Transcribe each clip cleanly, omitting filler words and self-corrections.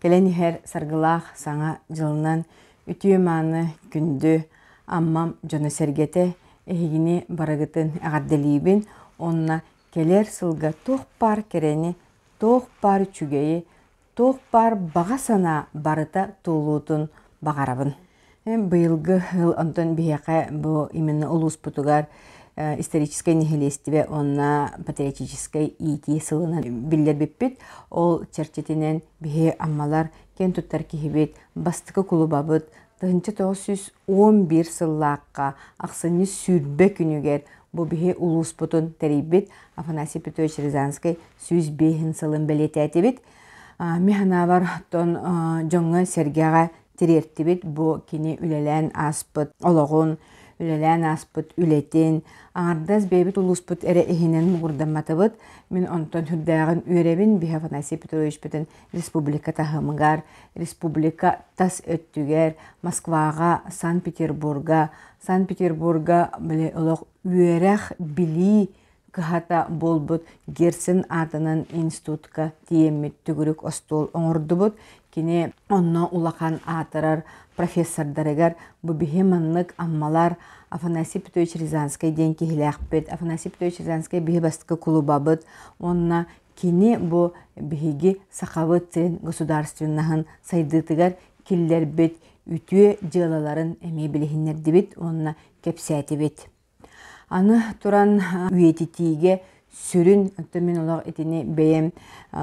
Кэлэн иһэр саргылаах саҥа дьылынан үтүө-мааны күндү Аммам дьоно-сэргэтэ эһигини барыгытын эҕэрдэлиибин уонна кэлэр сылга туох баар кэрэни, туох баар үчүгэйи, туох баар баҕа санаа барыта туолуутун баҕарабын. Быйылгы сыл онтон биһиэхэ бу именно улууспутугар историческай нэһилиэстибэ уонна патриотическай иитии сылынан биллэрбиппит. Ол чэрчитинэн биһи Аммалар киэн туттар киһибит, бастакы кулубабыт 1911 сыллаахха ахсынньы 20 күнүгэр бу биһи улууспутун тэрийбит Афанасий Петрович Рязанскай 105 сылын бэлиэтээтибит. Мин санаабар, оттон дьоҥҥо-сэргэҕэ тириэртибит бу кини үлэлээн ааспыт олоҕун, үлэлээн ааспыт үлэтин, аҥардас бэйэбит улууспут эрэ иһинэн муҥурдамматыбыт. Мин онтон сүрдээҕин үөрэбин биһи Афанасий Петровичпытын республика таһымыгар, республика тас өттүгэр, Москваҕа, Санкт-Петербурга, Санкт-Петербурга били олох үөрэх, билии кыһата буолбут Герцен аатынан институтка тиийэммит төгүрүк остуол оҥордубут. Кини онно улахан аатырар профессордарыгар бу биһи маннык Аммалар Афанасий Петрович Рязанскай диэн киһилээхпит. Афанасий Петрович Рязанскай биһи бастакы кулубабыт уонна кини бу биһиги сахабыт сирин государственноһын сайдыытыгар киллэрбит үтүө дьыалаларын эмиэ билиһиннэрдибит уонна кэпсээтибит. Аны туран үйэтитиигэ сүрүн, оттон мин олох итини бэйэм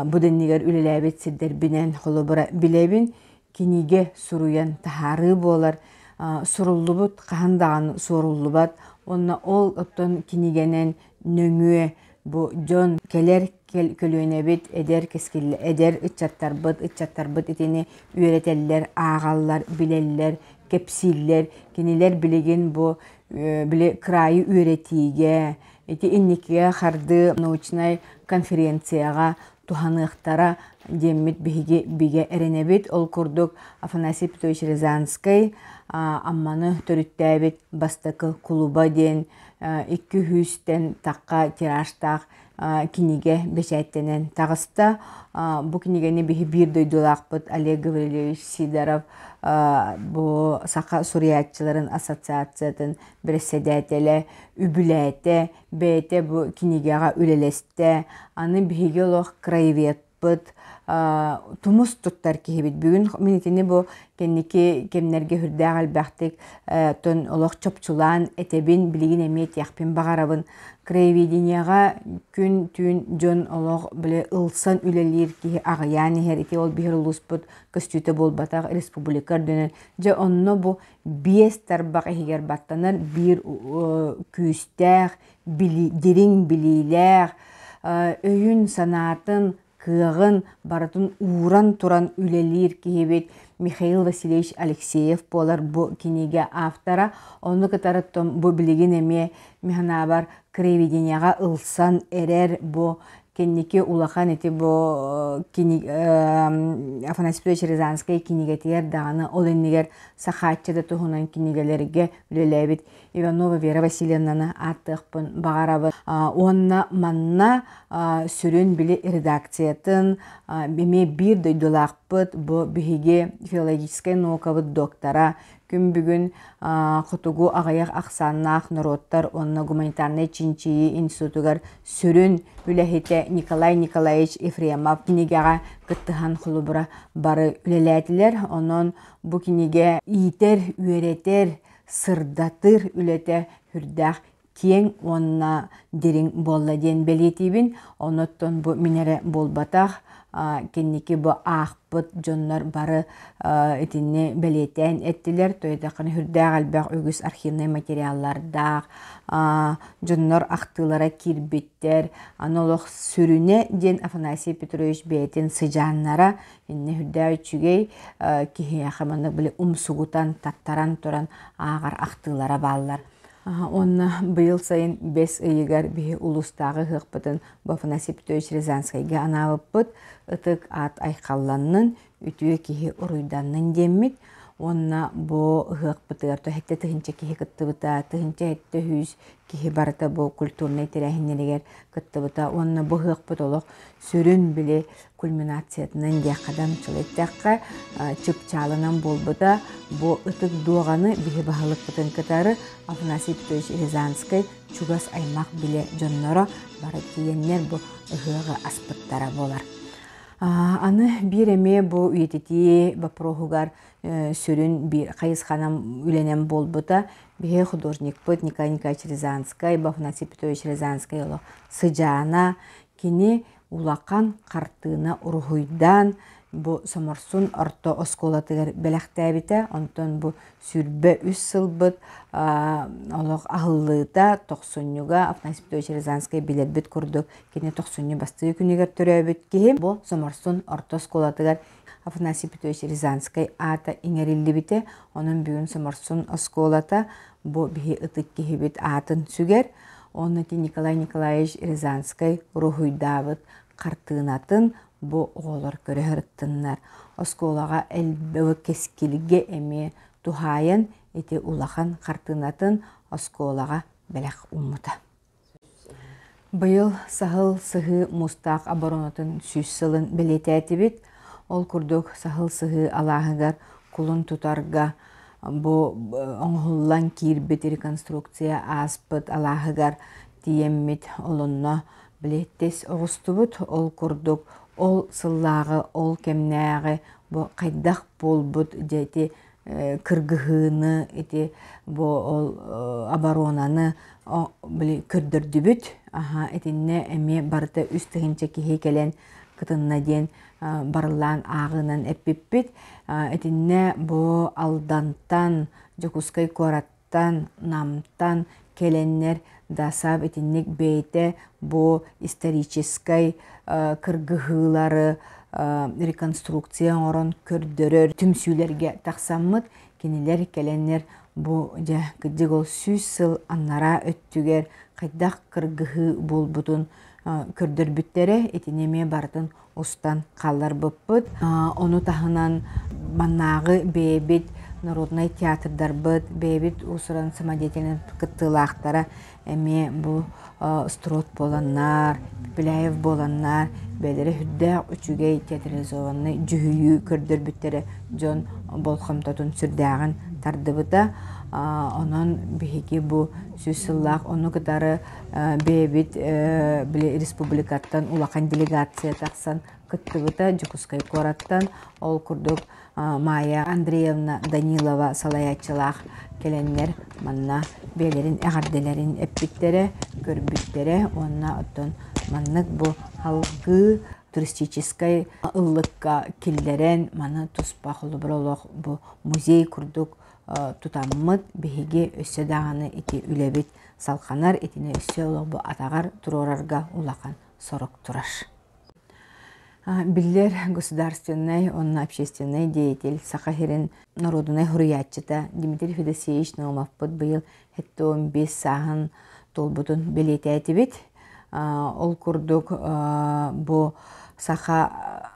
бу да иннигэр үлэлээбит сирдэрбинэн холобура билэбин, кинигэ суруйан таһаарыы буолар, суруллубут хаһан даҕаны суоруллубат уонна ол оттон кинигэнэн нөҥүө бу дьон кэлэр көлүөнэбит эдэр кэскил эдэр ыччаттарбыт ыччаттарбыт итини үөрэтэллэр, ааҕаллар, билэллэр, кэпсииллэр. Кинилэр билигин бу били кыраайы үөрэтиигэ, ити инникигэ хардыы научнай конференцияҕа туһаныахтара диэммит биһиги бигэ эрэнэбит. Ол курдук Афанасий Петрович Рязанскай Амманы төрүттээбит бастакы кулуба диэн 200-тэн тахха тиражтаах кинигэ бэчээттэнэн таҕыста. Бу кинигэни биһи биир дойдулаахпыт Олег Гаврильевич Сидоров бу Саха суруйааччыларын ассоциациятын бэрэссэдээтэлэ үбүлээтэ, бэйэтэ бу кинигэҕэ үлэлэстэ. Аны биһиги олох краеведпыт, тумус туттар киһибит. Бүгүн мин итини бу кэнники кэмнэргэ сүрдээх элбэхтик тон олох чопчулаан этэбин, билигин эмиэ этиэхпин баҕарабын. Краеведениеҕа күн-түүн дьон олох били ылсан үлэлиир киһи аҕыйаан иһэр. Ити ол биһир улууспут көстүүтэ буолбатах республика үрдүнэн. Дьэ онно бу биэс тарбах иһигэр баттанар биир күүстээх, дириҥ билиилээх, өйүн-санаатын кыаҕын барытын ууран туран үлэлиир киһибит Михаил Васильевич Алексеев буолар бу кинигэ автора. Ону кытары бу билигин эмиэ мин санаабар краеведениеҕа ылсан эрэр бу кэнники улахан ити бу Афанасий Петрович Рязанскай кинигэтигэр даҕаны ол иннигэр Сахааччы да туһунан кинигэлэргэ үлэлээбит Иванова Вера Васильевнаны ааттыахпын баҕарабын. Уонна манна сүрүн били редакциятын эмиэ биир дойдулаахпыт бу биһиги филологическай наукабыт доктора күн бүгүн хотугу аҕыйах ахсааннаах норуоттар уонна гуманитарнай чинчийии институтугар сүрүн үлэһитэ Николай Николаевич Ефремов кинигэҕэ кыттыһан холобура бары үлэлээтилэр. Онон бу кинигэ иитэр, үөрэтэр, сырдатыр үлэтэ сүрдээх киэҥ уонна дириҥ буолла диэн бэлиэтиибин. Онуттан бу мин эрэ буолбатах, кэнники бу аахпыт дьоннор бары итини бэлиэтээн эттилэр. Тоойдоххуна сүрдээх элбэх үгүс архивнай материаллардаах, дьоннор ахтыылара киирбиттэр. Аны олох сүрүнэ диэн Афанасий Петрович бэйэтин сыдьааннара Иннэ үрдээх үчүгэй киһиэхэ маннык били умсугутан, таттаран туран ааҕар ахтыылара бааллар. Уонна быйыл сайын бэс ыйыгар биһи улуустааҕы ыһыахпытын бу Афанасий Петрович Рязанскайга анаабыппыт. Ытык аат айхалланнын, үтүө киһи уруйданнын диэммит. Уонна бу ыһыахпытыгар 7000 киһи кыттыбыта, 1700 киһи барыта бу культурнай тэрээһиннэригэр кыттыбыта. Уонна бу ыһыахпыт олох сүрүн били кульминациятынан диэххэ да эттэххэ чыпчаалынан буолбута. Бу ытык дуоҕаны биһи баһылыкпытын кытары Афанасий Петрович Рязанскай чугас аймах билэ дьонноро бары тиийэннэр бу ыһыаҕы аспыттара буолар. Аны биир эмиэ бу үйэтитии боппуруоһугар сүрүн биир хайысханан үлэнэн буолбута. Биһи художникпыт Николай Николаевич Рязанскай, Афанасий Петрович Рязанскай олох сыдьаана. Кини улахан хартыына уруһуйдаан бу Соморсун орто оскуолатыгар бэлэхтээбитэ. Онтон бу 23 сылбыт олох аһыллыыта тохсунньуга Афанасий Петрович Рязанскай билэрбит курдук кини тохсунньу бастакы күнүгэр төрөөбүт киһи. Бу Соморсун орто оскуолатыгар Афанасий Петрович Рязанскай аата иҥэриллибитэ. Онон бүгүн Соморсун оскуолата бу биһи ытык киһибит аатын сүгэр. Онно ити Николай Николаевич Рязанскай уруһуйдаабыт хартыынатын бу оҕолор көрө сырыттыннар. Оскуолаҕа элбэх кэскилгэ эмиэ туһаайан ити улахан хартыынатын оскуолаҕа бэлэх ууммута. Быйыл Саһыл Сыһыы муустаах оборонатын 100 сылын бэлиэтээтибит. Ол курдук Саһыл Сыһыы алааһыгар кулун тутарга бу оҥоһуллан киирбит реконструкция ааспыт алааһыгар тиийэммит олонно били тэс оҕустубут. Ол курдук ол сыллааҕы, ол кэмнээҕи бу хайдах буолбут дьэ ити кыргыһыыны ити бу ол оборонаны били көрдөрдүбүт. Аха итиннэ эмиэ барыта 3000 киһи кэлэн кытынна диэн барыллаан ааҕыынан эппиппит. Итиннэ бу Алдантан, Дьокуускай куораттан, Намтан кэлэннэр ДАСАВ итинник бэйэтэ бу историческай кыргыһыылары реконструкция оҥорон көрдөрөр түмсүүлэргэ тахсаммыт кинилэр кэлэннэр бу дьэ кырдьык ол 100 сыл анараа өттүгэр хайдах кыргыһыы буолбутун көрдөрбүттэрэ итини эмиэ барытын устан хаалларбыппыт. Ону таһынан маннааҕы бэйэбит народнай театрдарбыт, бэйэбит уус-уран самодеятельнай кыттыылаахтара эмиэ бу Строд буоланнар, Пепеляев буоланнар бэйэлэрэ сүрдээх үчүгэй театрализованнай дьүһүйүү көрдөрбүттэрэ дьон болҕомтотун сүрдээҕин тардыбыта. Онон биһиги бу 100 сыллаах ону кытары бэйэбит били республикаттан улахан делегация тахсан кыттыбыта Дьокуускай куораттан. Ол курдук Майя Андреевна Данилова салайааччылаах кэлэннэр манна бэйэлэрин эҕэрдэлэрин эппиттэрэ, көрбүттэрэ уонна оттон маннык бу салгыы туристическай ыллыкка киллэрэн маны туспа холобур олох бу музей курдук тутаммыт биһиги өссө даҕаны ити үлэбит салҕанар итини өссө олох бу атаҕар туруорарга улахан сорук турар. Биллэр государственнай уонна общественнай деятель Саха сирин норуодунай суруйааччыта Дмитрий Федосеевич Наумовпут быйыл 75 сааһын туолбутун бэлиэтээтибит. Ол курдук бу саха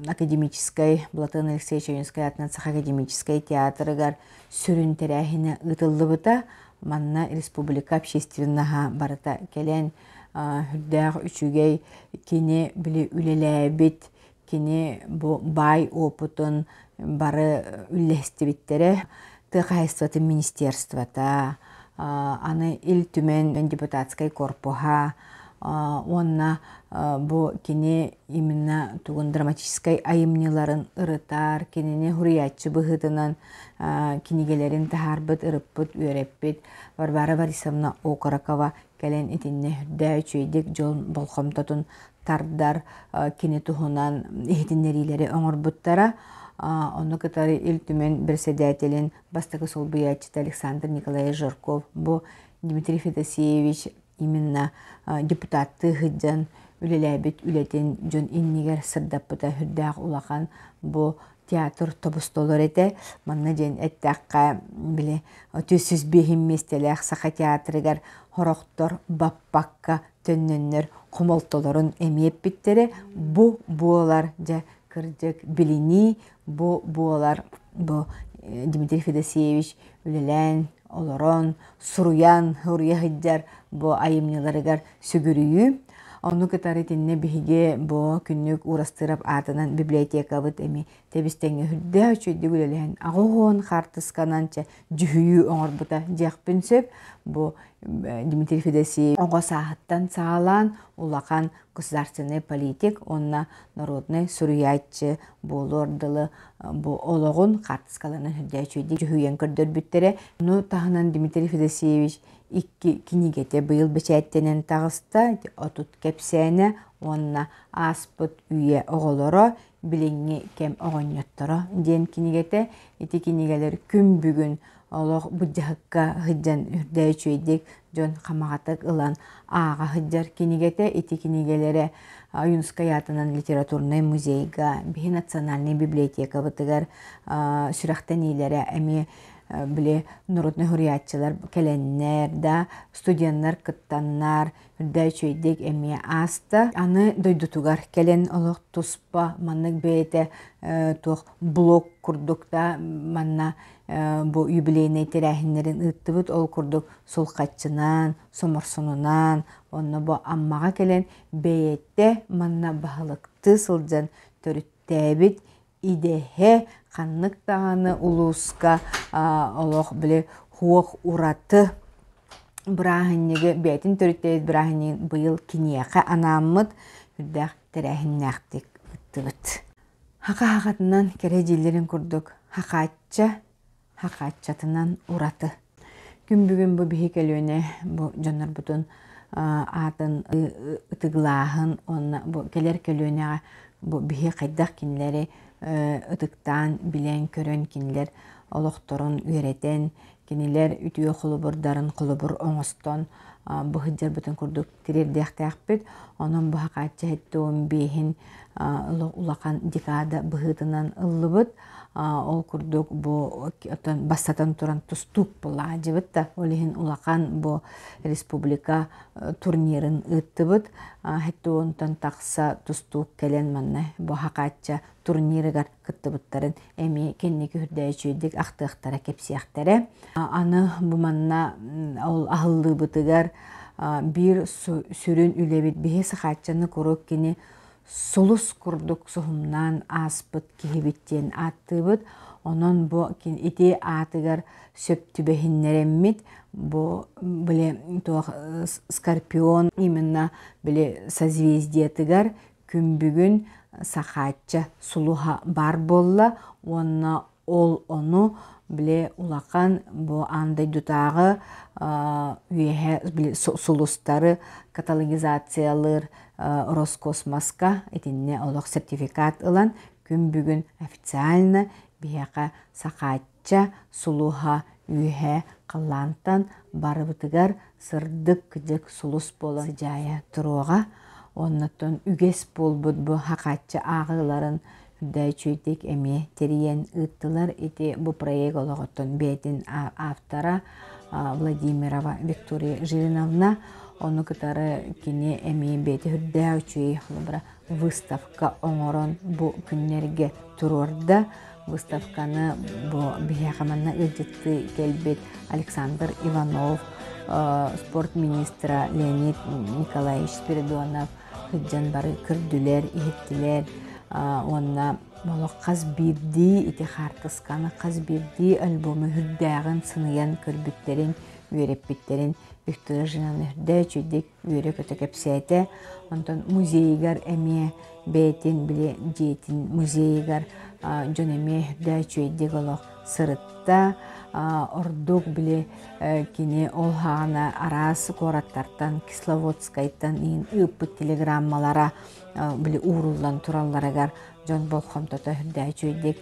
академическай Платон Алексеевич Ойуунскай аатынан Саха академическай театрыгар сүрүн тэрээһинэ ыытыллыбыта. Манна республика общественноһа барыта кэлэн сүрдээх үчүгэй кини били үлэлээбит кини бу баай опытын бары үллэстибиттэрэ. Тыа хаһаайыстыбатын министерствота, аны Ил Түмэн депутатскай корпуһа уонна бу кини именно тугун драматическай айымньыларын ырытар, кинини суруйааччы быһыытынан кинигэлэрин таһаарбыт, ырыппыт, үөрэппит Варвара Борисовна Окорокова кэлэн итиннэ үрдээ үчүгэйдик дьон болҕомтотун тардар кини туһунан иһитиннэриилэри оҥорбуттара. Ону кытары Ил Түмэн председателин бастакы солбуйааччыта Александр Николаевич Жирков бу Дмитрий Федосеевич именно депутаттыы сылдьан үлэлээбит үлэтин дьон иннигэр сырдаппыта сүрдээх улахан бу театр тобус-толор этэ. Манна диэн эттэххэ, били 305 миэстэлээх Саха театрыгар хорохтор баппакка төннөннөр хомолтолорун эмиэ эппиттэрэ. Бу буолар, дьэ, кырдьык, билинии, бу буолар. бу Дмитрий Федосеевич үлэлээн, олорон, суруйан, суруйа сылдьар бу айымньыларыгар сүгүрүйүү. Ону кытары итиннэ биһиги бу Күннүк Уурастыырап аатынан библиотекабыт эми тэбис-тэҥҥэ үрдээх үчүгэйдик үлэлэһэн аҕыс хаартысканан чэ дьүһүйүү оҥорбута диэхпин сөп. Бу Дмитрий Федосеев оҕо сааһыттан саҕалаан улахан государственный политик уонна народнай суруйааччы буолуор дылы бу олоҕун хаартыскаларынан үрдээх үчүгэйдик дьүһүйэн көрдөрбүттэрэ. Ону таһынан Дмитрий Федосеевич икки кинигэтэ быйыл бэчээттэнэн таҕыста. 30 кэпсээнэ уонна ааспыт үйэ оҕолоро билиҥҥи кэм оҕонньотторо диэн кинигэтэ. Ити кинигэлэр күн бүгүн олох былдьаһыкка сылдьан үрдээ үчүгэйдик дьон хамаҕатык ылан ааҕа сылдьар кинигэтэ. Ити кинигэлэрэ Ойуунускай аатынан литературнай музейга, биһи национальнай библиотекабытыгар сүрэхтэниилэрэ эмиэ били народнай суруйааччылар кэлэннэр да, студеннар кыттаннар, үрдээ үчүгэйдик эмиэ ааста. Аны дойдутугар кэлэн олох туспа маннык бэйэтэ туох блок курдук да манна бу юбилейнай тэрээһиннэрин ыыттыбыт. Ол курдук сулхаччынан, соморсунунан, онно бу Аммаҕа кэлэн бэйэтэ манна баһылыктыы сылдьан төрүттээбит идэһэ ханнык даҕаны улууска олох били хуох ураты бырааһынньыгы бэйэтин төрүттээбит бырааһынньыгын быйыл киниэхэ анааммыт үрдээх тэрээһиннээхтик ыыттыбыт. Хака хахатынан кэрэ дииллэрин курдук хахаачча хахааччатынан ураты. Күн бүгүн бу биһи көлүөнэ бу дьоннорбутун аатын ытыгылааһын уонна бу кэлэр көлүөнэҕэ бу биһи хайдах кинилэри ытыктаан билэн-көрөн кинилэр олохторун үөрэтэн кинилэр үтүө холобурдарын холобур оҥостон бу сылдьарбытын курдук тириэрдиэхтээхпит. Онон бу хахааччы 75-ин улахан декада быһыытынан ыллыбыт. Ол курдук бу оттон бастатан туран тустуук булаадьыбыт да ол иһин улахан бу республика турнирын ыыттыбыт. Хэттэ уонтан тахса тустуук кэлэн манна бу хахаачча турнирыгар кыттыбыттарын эмиэ кэнники үрдээчүйдик ахтыахтара кэпсиэхтэрэ. Аны бу манна ол аһыллыыбытыгар биир сүрүн үлэбит биһи Сахааччаны куруук кини сулус курдук суһумнаан ааспыт киһибит диэн ааттыыбыт. Онон бу ити аатыгар сөп түбэһиннэрэммит бу били туох Скорпион именно били созвездиетыгар күн бүгүн Сахаачча сулуһа баар буолла уонна ол ону били улахан бу аан дойдутааҕы үөһэ били сулустары каталогизациялыыр Роскосмоска итиннэ олох сертификат ылан күн бүгүн официально биһиэхэ Сахаачча сулуһа үөһэ халлаантан барыбытыгар сырдык кыдьык сулус буолан сыдьаайа туруоҕа. Оннуттан үгэс буолбут бу хахааччы ааҕыыларын үрдээччүйдик эмиэ тэрийэн ыыттылар. Ити бу проект олоҕуттан бэйэтин автора Владимирова Виктория Жириновна. Ону кытары кини эмиэ бэйэтэ үрдээх үчүгэй холобура выставка оҥорон бу күннэргэ туруорда. Выставканы бу биһиэхэ манна ыалдьыттыы кэлбит Александр Иванов, спорт министра Леонид Николаевич Спиридонов сылдьан бары көрдүлэр, иһиттилэр уонна олох хас биирдии ити хаартысканы, хас биирдии альбому үрдээҕин сыныйан көрбүттэрин, үөрэппиттэрин Виктория Жиновна үрдээ үчүгдик үөрэ-көтө кэпсээтэ. Онтон музейыгар эмиэ бэйэтин били дьиэтин музейыгар дьон эмиэ үрдээ үчүгэйдик олох сырытта. Ордук били кини ол хаана араас куораттартан Кисловодскайтан иин ыыппыт телеграммалара били ууруллан туралларыгар дьон болҕомтото үрдээ үчүгэйдик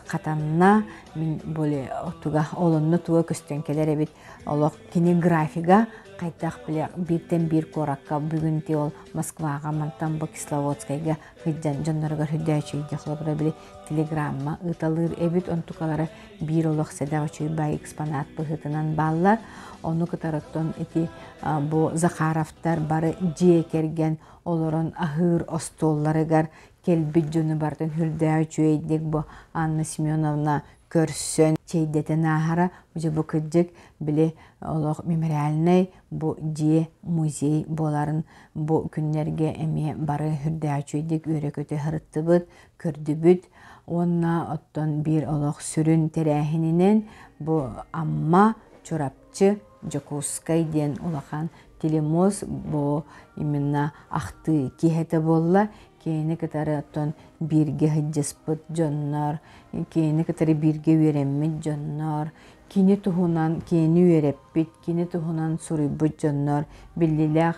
хатанна. Мин били туга олонно туга көстөн кэлэр эбит олох кини графига хайдах бile бииртэн биир куоракка бүгүн ти ол Москваҕа мантан бу Кисловодскайга сылдьан дьонноругар үрдээчүйдэ холобура били телеграмма ыыталыыр эбит онтукалара биир олох сэдэх үчүгэй баай экспонат быһыытынан бааллар ону кытарыттан ити бу Захаровтар бары дьиэ кэргэн олорон аһыыр остуолларыгар кэлбит дьону барытын үрдээх үчүгэйдик бу Анна Семеновна. көрсөн чэйдэтэн ааһара. Дьэ бу кырдьык били олох мемориальнай бу дьиэ музей буоларын бу күннэргэ эмиэ бары үрдээх үчүгэйдик үөрэ-көтө сырыттыбыт, көрдүбүт. Уонна оттон биир олох сүрүн тэрээһининэн бу Амма, Чурапчы, Дьокуускай диэн улахан телемост бу именно ахтыы киэһэтэ буолла. Кинини кытары оттон бииргэ сылдьыспыт дьоннор, кинини кытары бииргэ үөрэммит дьоннор, кини туһунан кинини үөрэппит, кини туһунан суруйбут дьоннор биллиилээх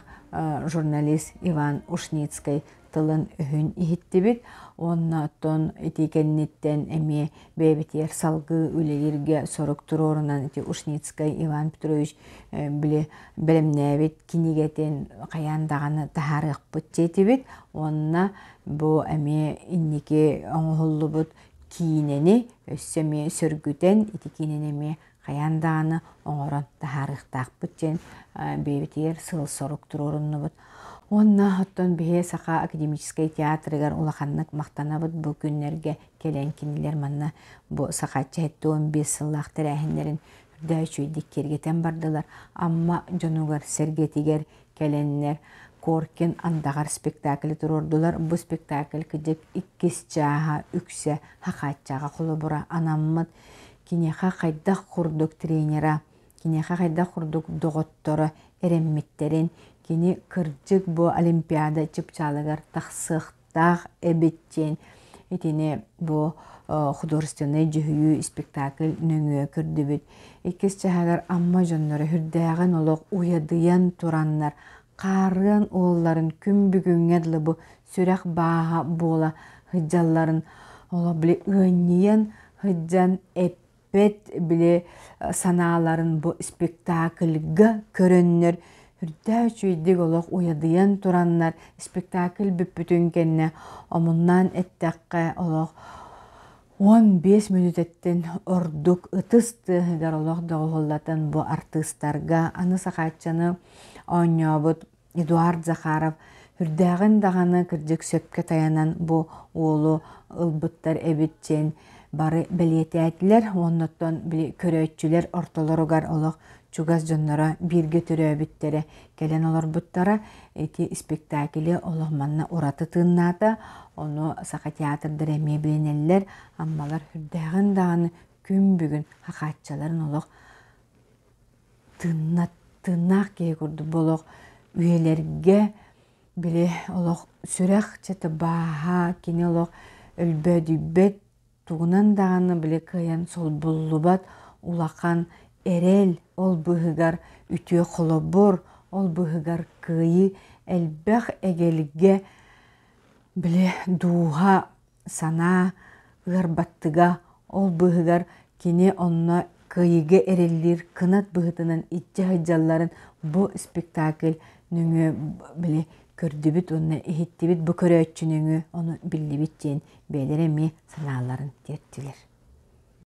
журналист Иван Ушницкай тылын-өһүн иһиттибит уонна оттон ити кэнниттэн эмиэ бэйэбитигэр салгыы үлэлииргэ сорук туруорунан ити Ушницкай Иван Петрович били бэлэмнээбит кинигэтин хайаан даҕаны таһаарыахпыт диэтибит уонна бу эмиэ инники оҥоһуллубут киинэни өссө эмиэ сөргүтэн ити киинэни эмиэ хайаан даҕаны оҥорон таһаарыахтаахпыт диэн бэйэбитигэр сыал-сорук туруоруннубут. Уонна оттон биһи Саха академическай театрыгар улаханнык махтанабыт бу күннэргэ кэлэн кинилэр манна бу Сахааччы 75 сыллаах тэрээһиннэрин үрдээ үчүгэйдик киэргэтэн бардылар. Амма дьонугар-сэргэтигэр кэлэннэр Коркин андаҕар спектаклы туруордулар. Бу спектакль кыдьык иккис чааһа үксэ Хахааччаҕа холобура анаммыт. Киниэхэ хайдах курдук тренера, киниэхэ хайдах курдук доҕотторо эрэммиттэрин, кини кырдьык бу Олимпиада чыпчаалыгар тахсыахтаах эбит диэн итини бу художественнай дьүһүйүү спектакль нөҥүө көрдүбүт. Иккис чаһыгар Амма дьонноро сүрдээҕин олох уйадыйан тураннар, хаарыан уолларын күн бүгүҥҥэ дылы бу сүрэх бааһа буола сылдьалларын олох били ыанньыйан сылдьан эппэт били санааларын бу спектакльга көрөннөр үрдээх үчүгэйдик олох уйадыйан тураннар спектакль бүппүтүн кэннэ омуннаан эттэххэ олох 15 мүнүүтэттэн ордук ытыс тыаһыгар олох доҕуһуоллатан бу артыыстарга аны Сахааччаны оонньообут Эдуард Захаров үрдээҕин даҕаны кырдьык сөпкө тайанан бу уолу ылбыттар эбит диэн бары бэлиэтээтилэр уонна оттон били көрөөччүлэр ортолоругар олох чугас дьонноро бииргэ төрөөбүттэрэ кэлэн олорбуттара ити спектакли олох манна ураты тыыннаата ону саха театрдара эмиэ билинэллэр аммалар үрдээҕин даҕаны күн бүгүн хахааччаларын олох тыынна тыыннаах киһи курдук бу олох үйэлэргэ били олох сүрэх чата бааһа кини олох өлбөөдүйбэт тугунан даҕаны били кыайан солбуллубат улахан эрэл ол быыһыгар үтүө холобур ол быыһыгар кыайыы элбэх эгэлгэ били дууһа санаа ыарбаттыга, ол быыһыгар кини онно кыайыыга эрэллиир кынат быһыытынан илдьэ сылдьалларын бу спектакль нөҥүө били көрдүбүт уонна иһиттибит бу көрөөччү нөҥүө ону биллибит диэн бэйэлэрэ эмиэ санааларын тиэртилэр.